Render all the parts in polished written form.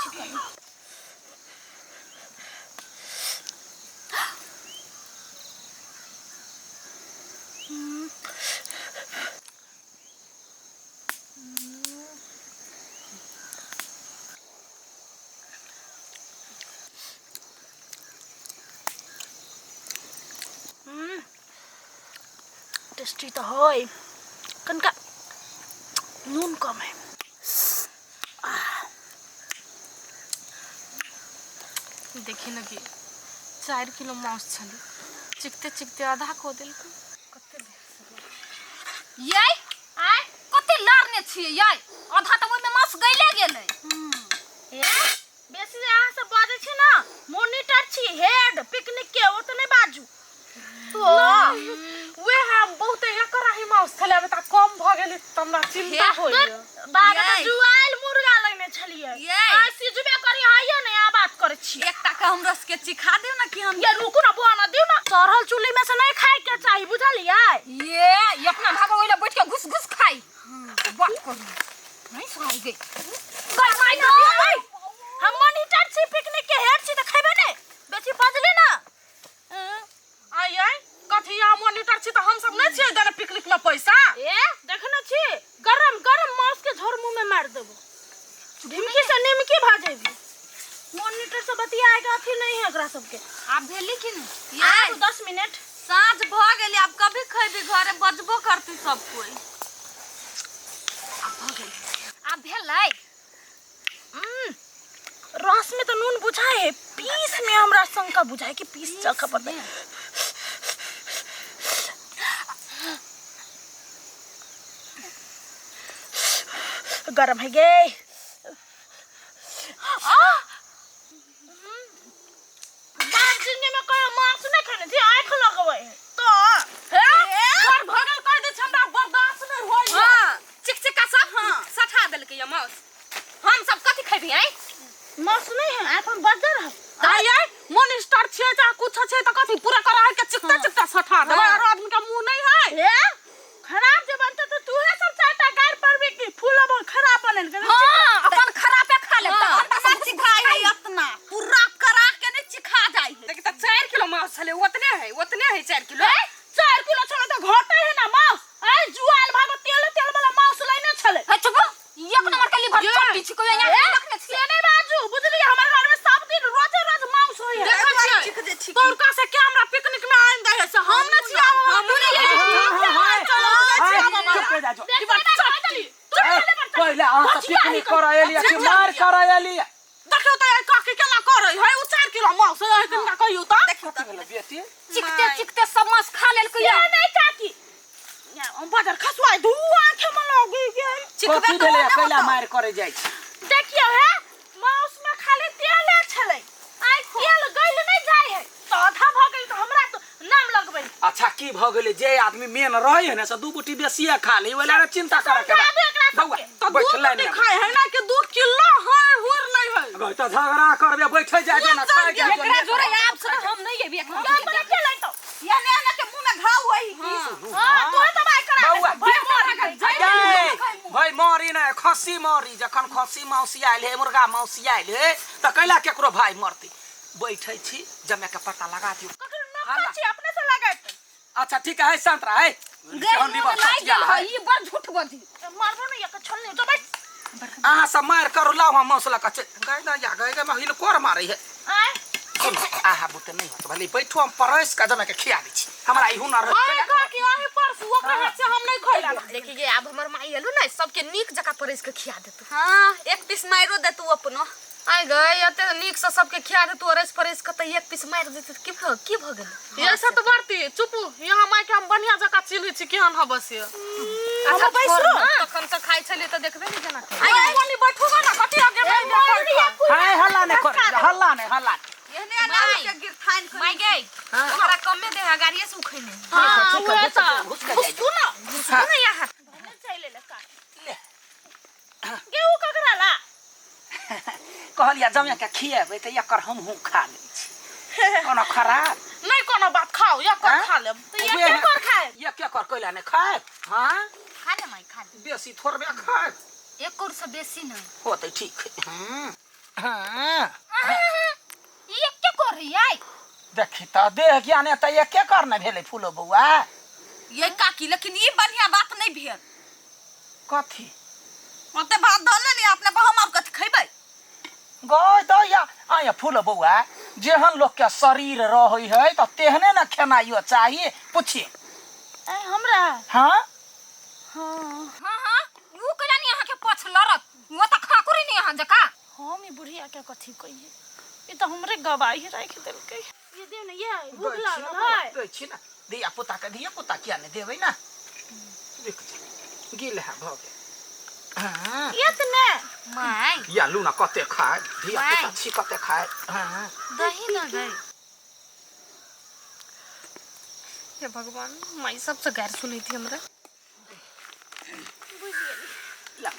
छी कनी। टेस्टी तऽ है कनिका नून कम है। देखी न कि 4 किलो माउस छलै, चिकते चिकते आधा कऽ देलकै। कते यै आय कते लारने छियै यै, आधा तऽ ओहिमे माउस गैले गेलै। ए बेसी जे अहाँ सब बाजै छी ना, मोनिटर छी हेड पिकनिक के, ओ तऽ नहि बाजू तो। वे हम बहुत एकर ही माउस छलै, आब तऽ कम भऽ गेलै तऽ हमरा चिंता होइए। बाबा तऽ यै। जुआयल मुर्गा लेने छलियै। यै। आ सिजबे करी हइए नहि, आ बात करै छी। एकटा के हमरो सबके चिखा दियौ ने कि हम ये रुकू ना बुआ, ना दियौ ना, सड़ल चुल्ही में से नहीं खाए के चाही, बुझलियै? ये ई अपना भागो ओइला बैठ के घुस घुस खाई बात करू नहीं सुनाई गई गई माय ना दियौ। हम मोनिटर छी पिकनिक के, हेड छी तऽ खेबे नहि, बेसी बजली ना। आइ आइ कथी यहाँ मोनिटर छी तऽ हम सब नहि छियै देने पिकनिक में पैसा? ए देखने छी, गरम गरम मांस के झोर मुंह में मार देबो, ढिमकी से निमकी भऽ जेबी। मोनिटर से बतियाए के अथी नहीं है एकरा सबके। आब भेली कि नहीं? आब 10 मिनट साँझ भऽ गेली, आब कभी खैबी, घरे बजबो करती सब कोई। आब भऽ गेलै, आब भेलै। रस में तो नून बुझाए है, पीस में हमरा शंका बुझाए कि पीस चखा पड़तै। गरम है गे। बाप जिंदगी में कहियो मांस नहीं खेने छी, आँख लगबै है तो। हे घर भगल कह दे छै, हमरा बर्दाश्त नहीं होय। हां चिकचिका सब सठा देलकै या मांस, हम सब कथी खेबी? आइ मांस नहीं है, आँख में बजर है। आइ आइ मोनिस्टर छियै चाहे कुछ छै तऽ कथी पूरा करा के चिकता चिकता सठा देबै, आरो आदमी के मुंह नहीं है। हे खराब जे बनते तो तूहे सब चारटा गाड़ परबे कि फूल अब खराब बनल के। हां अपन खराबे खा लेब तऽ अंडा सब चिखाई है, इतना पूरा करा के नहीं चिखा जाय है। देखि तऽ 4 किलो मांस छलै, ओतने है, ओतने है 4 किलो। 4 किलो छलै तऽ घटे है ना मांस। ए जुआल भागो तेल तेल वाला मांस लाइने छलै। हे चुप, एक नंबर के लीवर ये। चट्टी छिको यहाँ ए, रखने से नहीं बाजू, बुझलियै? हमर घर में सब दिन रोजे रोज मांस होय है। देखै छियै तोरका से के हमरा पिकनिक में आनि दै है से हम नै छियै आबऽ वाला। हमहूँ नै हम चलो नै छियै आबऽ वाला। चुप हो जा जो। देख, देख, देख, देख, तू चले पर चल। पहिले अहाँ सब पिकनिक करऽ एलियै कि मार करऽ एलियै? देखियौ तऽ एहि काकी केना करै है, ओ 4 किलो मांस है, किनका कहियौ तऽ। देखियौ कथी भेलै बेटी? चिकते चिकते सब मांस खा लेलकै। ये नहीं काकी, हम बजर खसुआई दू आंखे में लगी गेल। चिकबे कथी तऽ भेलै? ओने कैला होतौ। मार करे जाइ छी? देखियौ हे, मांस में खाली तेले छलै, आइ तेल गइल नहीं जाय है तऽ आधा भऽ गेल तऽ हमरा तऽ नाम लगबै। अच्छा की भऽ गेलै, जे आदमी मेन रहै है ने से 2 बुटी बेसिए खा ले, ओहि लए चिंता करऽ के समझा दे एकरा बौआ सबके। तऽ 2 बैठ लाइन बुटी में। खाय है ना कि 2 किलो है, हुर नहीं है। गई तऽ झगड़ा करबे, बैठे जाय दे ना, खाय के एकरा जोरे आब से हम नहीं एबी एकरा। क्या बना के लाइतो? ये ने ने के मुंह में घाव होई की। हां तोहे दबाई करा बौआ, भाई मर गई। गै, भाई मरी ने खस्सी मरी, जखन खस्सी मौसी आयल हे, मुर्गा मौसी आयल हे तऽ कैला केकरो भाई मरती? बैठे छी, जमे के पता लगा दियौ। ककरो नौकर छी अपने से लगाइत। अच्छा ठीक है, शांत रह है। गै, मुंह में लागि गेल है, ई बड़ झूठ बजी। मारबो ने एक छलनी तो बैठ। अहाँ सब मार करू, लाउ हम मौसला कचे गै ना या गै गै हिलकोर मारै है। आय अहाँ बुते नहीं होत, भले बैठू, हम परस के जमे के खिया दै छी, हमरा ई हुनर है। आइ काकी अहीं परसू ओकरा हाथ से हम नहीं खैला। देखी गे, आब हमर माई एलु ने, सबके नीक जकाँ परसि के खिया देतौ। हां एक पीस मारियो देतौ अपनो। आइ गै, एते नीक से सबके खिया देतौ अरसि परसि के, तऽ एक पीस मारि देतौ तऽ की भऽ गेलै? ये सब तऽ बरती चुपू, यहाँ माई के हम बढ़िया जकाँ चिन्है छी केहन हबे से। अच्छा, बैसू। छोड़ ना, तखन से खाइ छलियै तऽ देखबे नहि केना खाइ। आइ कोनी बैठू गा ना, कथी आगे ए मौरी हाय हल्ला नहीं कर, हल्ला नहीं, हल्ला नहीं। एहने आलू के गिरथाइन माई गै, ओकरा कमे दे है, गाड़िए से उखैने। हां ठीक है, उहे तऽ घुस के जाइ। घुसू ना। घुसू ना यहाँ। भने चलि एलै का। गेहूं ककरा ला? कहलिया जमे के खिएबै तऽ एकर हमहूँ खा लै छी, कोनो खराब नहीं कोनो बात, खाओ या कर हाँ? खा लेब। तऽ ये के कर खाए? ये के कर कैला नहीं खाए? हाँ खा ले माई, खा ले। बेसी थोड़बे खाए, एक कौर से बेसी नहीं होतै ठीक है। हाँ ई एके कर रही आई देखी तऽ देह ज्ञाने तऽ एके कर ने भेलै फूलो बौआ। ये काकी, लेकिन ई बढ़िया बात नहीं भेल। कथी? ओते भात धऽ लेली अपने पर, हम आब कथी खैबै? गय दैया आया फूलो बौआ, जेहन लोक के शरीर रहै है तऽ तेहने ने खेनाइयो चाहिए। पूछिए ए हमरा? हाँ हाँ हाँ हाँ, ऊ कला नहीं अहाँ के पछ लड़त, वो तऽ खाकुरी नहीं अहाँ जका। हम ई बुढ़िया के कथी कहिए, ई तऽ हमरे गवाही राखि देलकै। ये दे ने, ये भूख दै छी लागल ने बौआ, है। दै छी ने, धिया पुता के धिया पुता किया नहि देबै ने? रुकि जा, गिल है भऽ गेल। हाँ इतने माय या लू ना कते खाय धिया पुता माय। छी कते खाय। हाँ दही न गई। हे भगवान, माई सबसे गैर सुनी थी हमरा। ला।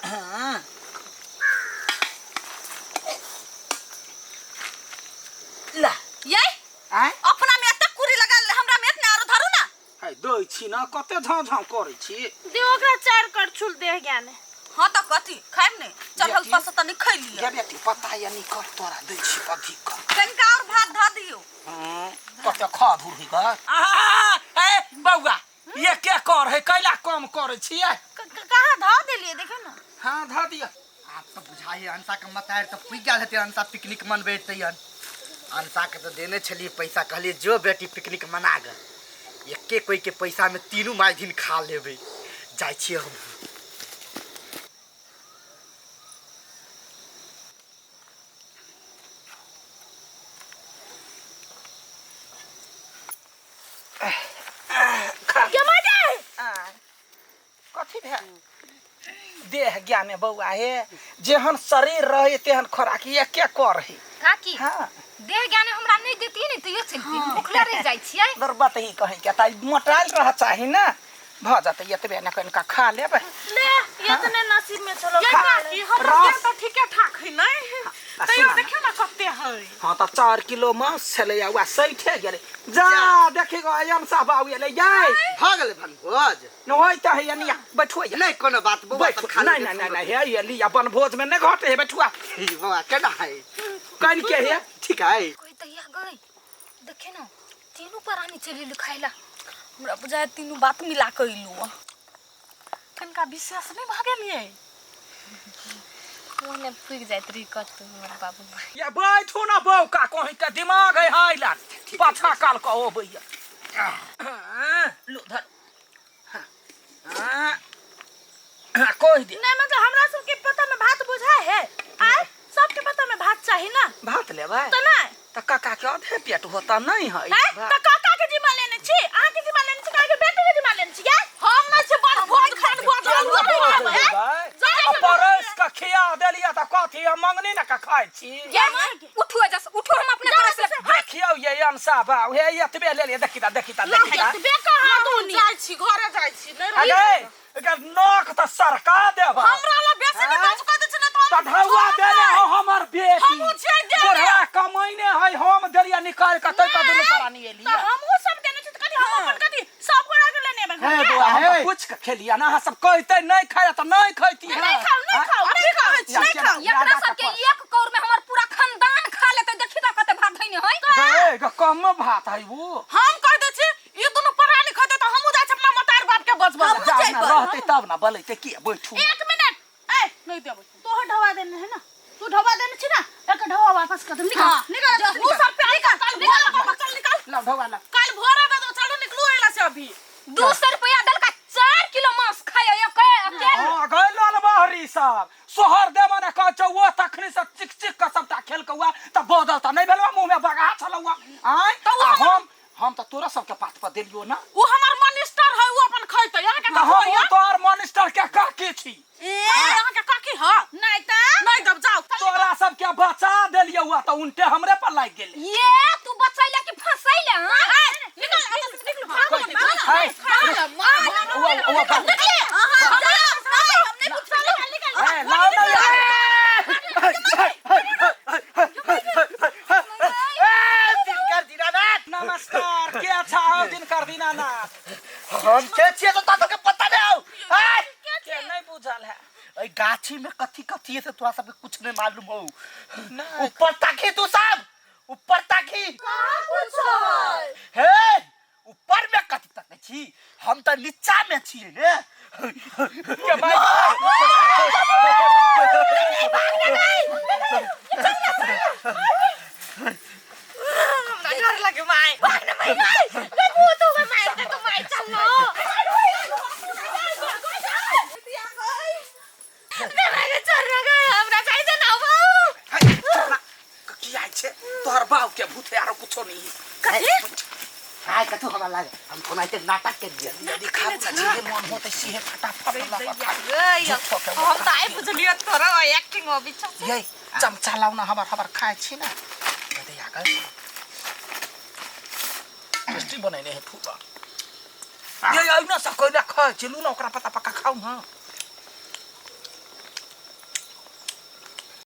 हाँ ला। ये आय अपना में एते कुरी लगा ले, हमरा में इतने आरो धरू ना। है दै छी ना, कते झाँ झाँ करै छी। दे ओकरा चार करछुल देह ज्ञाने। हाँ तऽ कथी खाइब ने, चढ़ल बेटी। पर से तनी खै लिअ। ये बेटी पता या नहीं कर, तोरा दै छी अधिक। कनिका और भात धऽ दियौ। हाँ, कते खा धुर ही गा। आहा, ए बौआ, ये के कर है, कैला कम करै छियै? कहाँ धऽ देलियै देखियौ ने। हाँ धऽ दिअ। आब तऽ बुझाइ अंसा के मतार तऽ पुगि गेल हेतै। अंसा पिकनिक मनबैत हन। अंसा के तऽ देने छलियै पैसा, कहलियै जो बेटी पिकनिक मना ग, एके कोई के पैसा में तीनू माय दिन खा लेबै। जाइ छियै हम। के मजे कथी भेल? देह ज्ञाने बौआ हे, जेहन शरीर रहे तेहन खोराकी एके कर है। काकी, हाँ देह ज्ञाने हमरा नहीं देती ने तैयो चलती, भूखले रह जाइ छियै। दरबत ही कहीं के ताई मोटाइल रह चाही ना, भ जतै एतबे ने कनिका खा लेबै। ले इतने नसीब में चलो ये खा काकी, ले। हमर रस। देह तऽ ठीके ठाक है नहीं, आ तैयो सुना ना। देखियौ ने कते है। हाँ तऽ 4 किलो मांस छलै आ वएह सैठे गेलै। जा देखी गो अंसा बाबू एलै यै। भऽ गेलै बनभोज? नहि तऽ है निया बैठो या। नहि कोनो बात बौआ, बैठो। सब खा नहीं लेबै। नहीं नहीं नहीं, हे ये लिया बनभोज में नहीं घटे है, बैठुआ। हे बौआ केना है? कन के है? ठीक है। कोई तैया गई देखे ना, तीनू प्राणी चलि गेल खाइला। हमरा बुझाय तीनू बात मिला के अइलू। कनिका विशेष नहीं भऽ गेलियै? ओने पुगि जाइत रही कतौ हमर बाबू। या बैठू ना बौका, कहीं के दिमाग है हाइला पाछा काल के अबैया। हाँ, लो धर। हाँ, हाँ, हाँ, कहि दे। नहीं मतलब हमरा सबके पता में भात बुझाय है, आय सबके पता में भात चाही ना। भात लेबै? तऽ नहीं। तऽ काका के आधे पेट होता नहीं है। आय, भात। तऽ काका के जिम्मा लेने छी, अहाँ के जिम्मा लेने छी, अहाँ के बेटी के जिम्मा लेने छी। ये हम नहीं छी बनभोज बनभोज चलू आलू भोज खाबै। लेबै। आ परसि के खिया देलियै तऽ कथी हम मंगनी ने के खाइ छी? ये उठू एजा से, उठू, हम अपने परस ले। देखियौ ये अंसा बाबू, हे एतबे लेलियै, देखी ता देखी ता देखी ता। एतबे कहाँ दूनी? जाइ छी घरे, जाइ छी नहीं रही। अगे एकर नख तऽ सरका देब। हमरा ला बेसी नहीं बाजू, कह दै छी ना तऽ तऽ ढौआ देने हो हमर बेटी। हमहूँ छियै देने। बुढ़वा कमैने है, हम देलियै निकालि कऽ तै पर दुनू प्राणी तऽ एलियै। हमहूँ सब देने छी, तऽ कथी हम अपन कथी सब गोरा के लेने एबै हे घरके? बौआ, हम तऽ हे। पूछि कऽ खेलियै ने, अहाँ सब कहितै नहि खाय तऽ नहि खैती। नहीं खाओ, नहीं खाओ, नहीं खाओ, नहीं खाओ। एकरा सबके एक कौर में हमर पूरा खानदान खा लेतै। देखी तऽ कते भात धइने है। गए ग कम भात है वो। हम कह दै छी ई दुनू प्राणी खैतै तऽ हमहूँ जाइ छी अपना मतार बाप के बचबै। जा ना रहतै तब ना बोलैते, किया बैठू। एक मिनट, ए नहीं देबै। तोहर ढवा देने है ना, तू ढवा देने छी ना, एक ढवा वापस कर दे। निकाल निकाल, ऊ सब पे निकाल, काल भोरे बाबा, चल निकाल। ला ढौआ ला। काल भोरे बाबा, चलू निकलू एला से अभी। 200 रुपया देलका 4 किलो मांस खाय एके अकेले। हाँ गए लाल बहरी सब सोहर देबो ने कह छौ, ओ तखनी से चिक चिक के सबटा खेल के हुआ तऽ बदल तऽ नहीं भेलवा, मुंह में बगा छलौआ आय। आ हम तऽ तोरा सबके पात पर देलियो ना। ऊ हमर मनिस्टर है, ऊ अपन खैतै। अहाँ के तऽ कथी हम होइया? तोहर मनिस्टर के काकी छी। ए अहाँ के काकी ह? नहीं तऽ नहीं दब, जाओ। तोरा सबके बचा देलियो हुआ तऽ उनटे हमरे पर लागि गेलै। ये तू बचैले कि फसैले? हाँ निकल एतऽ से, निकलू, भागो ने, भागो। है ओ ओ बाप। निकलिए, अहाँ जाओ, हम नहीं पूछ, निकल निकल। ए लाओ ना ये। ए, दिनकर दीनानाथ। नमस्कार, के अच्छा हो दिनकर दीनानाथ? हम के छियै तऽ तोरा सबके पता नहि हौ? ए, के नहीं बुझल है? एहि गाछी में कथी कथी है से तोरा सबके कुछ नहीं मालूम हो। ऊपर ताकी तू सब, ऊपर ताकी। हे ऊपर में कथी तकै छी? हम तऽ नीचा में छियै ने। के भाई हमरा डर लगे माय। भाग ना माय, माय गई भूत हो गई माय, तो माय चल ना। हमरा चाहिए ना बाबू। की आइ छै तोहर बाप के भूत है आरो कुछो नहीं। कथी खाय कथू हमरा लागे हम कोनाइते नाटक के दिए। यदि खाबू ना जेहे मन होतै सेहे फटाफट लऽ कऽ खा। हम तऽ आइ बुझलियो तोरा एक्टिंग अबै छौ। ये चमचा लाउ ना, हबर हबर खाइ छी ना। दे आगल टेस्टी बनैने है फूबा। ये आई ना सब कोइला खाइ छी, लू ना ओकरा पता पक्का खाउ ना।